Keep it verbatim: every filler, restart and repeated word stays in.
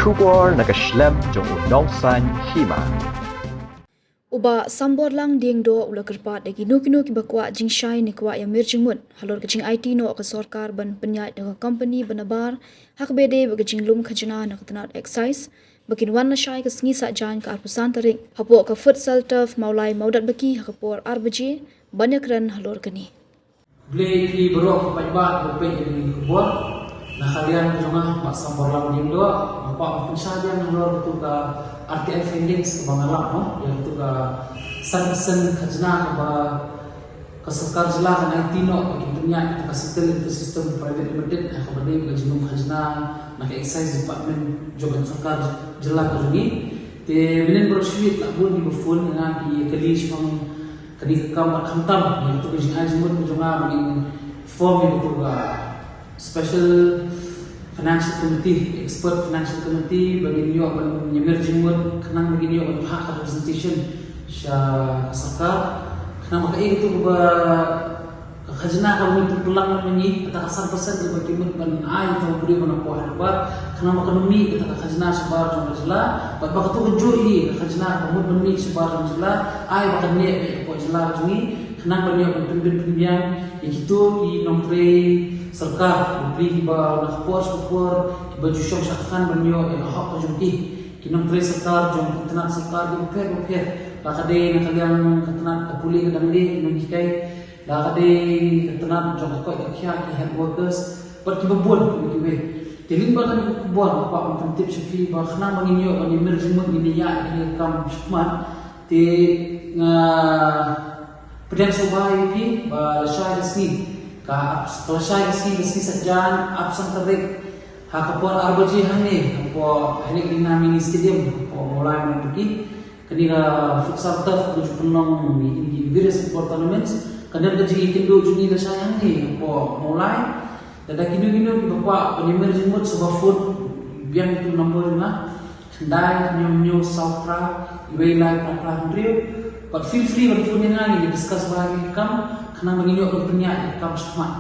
Khubor na ka shlem jong u Nongsaiñ Hima. U Bah Samborlang Diengdoh u la kyrpad da kino kino kiba kwah jingshai ne kwah ïamir jingmut halor ka jingaiti noh ka sorkar ban pynïaid da ka kompani ba nabar ha kaba ïadei bad ka jinglum khajna na ka tnat excise ba kin wan lashai ka sngi Saitjaiñ ka arphew san tarik hapoh ka futsal turf Mawlai Mawdatbaki ha ka por ar baje ban ïakren halor kane. Khublei ïa phi baroh ki paidbah kiba peit ïa kane ka khubor. Na ka liang jong nga, Bah Samborlang Diengdoh, nga kwah ban pynshai biang halor katu ka R T I findings kaba nga lap, mo, ïa katu ka san percent khajna kaba ka sorkar jylla kan aiti noh ba kin pynïaid kata ka Seatel Infosystem Private Limited ha kaba dei ka jinglum khajna na ka excise department jong ka sorkar jylla ka jong ngi. Te mynnin baroh shi miet la bun kiba phone ïa nga, ki kylli shaphang kane ka kam, bad khamtam ïa katu ka jingai jingmut ka jong nga ba ngin form ïa katu ka special financial committee, expert financial committee, ba ngin ïoh ban ïamir jingmut khnang ba ngin ïoh ban phah ka representation sha ka sorkar khnang ba kaei katu kaba ka khajna kaba ngin pynplang na ngi, kata ka san percent kaba ki mut ban ai ïa ka briew ba na pdeng haduh ba khnang ba kan mih kata ka khajna shabar jong ka jylla, bad ba katu ka jur hi ka khajna kaba mut ban mih shabar jong ka jylla ai ba kan neh beit hapoh jylla jong ngi khnang ban ïoh ban pynbit pynbiang ïa kito ki nongtrei sorkar bapli kiba na ka por sha ka por kiba ju shong shah thngan ban ïoh ïa ka hok ka jong ki. Ki nongtrei sorkar jong ki tnat sorkar kiba pher bapher, la ka dei na ka liang ka tnat ka pule ka dang dei ki nonghikai, la ka dei ka tnat jong ka koit ka khiah, ki health workers bad kiba bun kiba kiwei. Te lyngba kane ka khubor nga kwah ban pyntip sha phi ba khnang ba ngin ïoh ban ïamir jingmut, ngin ïa ïaid ïa kane ka kam shakhmat. Te nga pdiang sngewbha ïa phi ba lashai ka sngi, ka ap-, ka lashai ka sngi, ka sngi Saitjaiñ arphew san tarik ha ka por ar baje hangne hapoh Henry Nang Mini Stadium hapoh Mawlai Mawdatbaki. Kane ka futsal turf kaba ju pynlong ïa ki various football tournaments. Ka dei ka jingïakynduh jong ngi lashai hangne hapoh Mawlai. Lada kino kino kiba kwah ban ïamir jingmut, sngewbha phone biang ïa ka number jong nga, khyndai hynñiew hynñiew saw phra wei lai phra phra hynriew. Bad feel free ban phone ïa nga, ngin ïa discuss bha ïa ka kam khnang ba ngin ïoh ban pynïaid ïa ka kam shakhmat.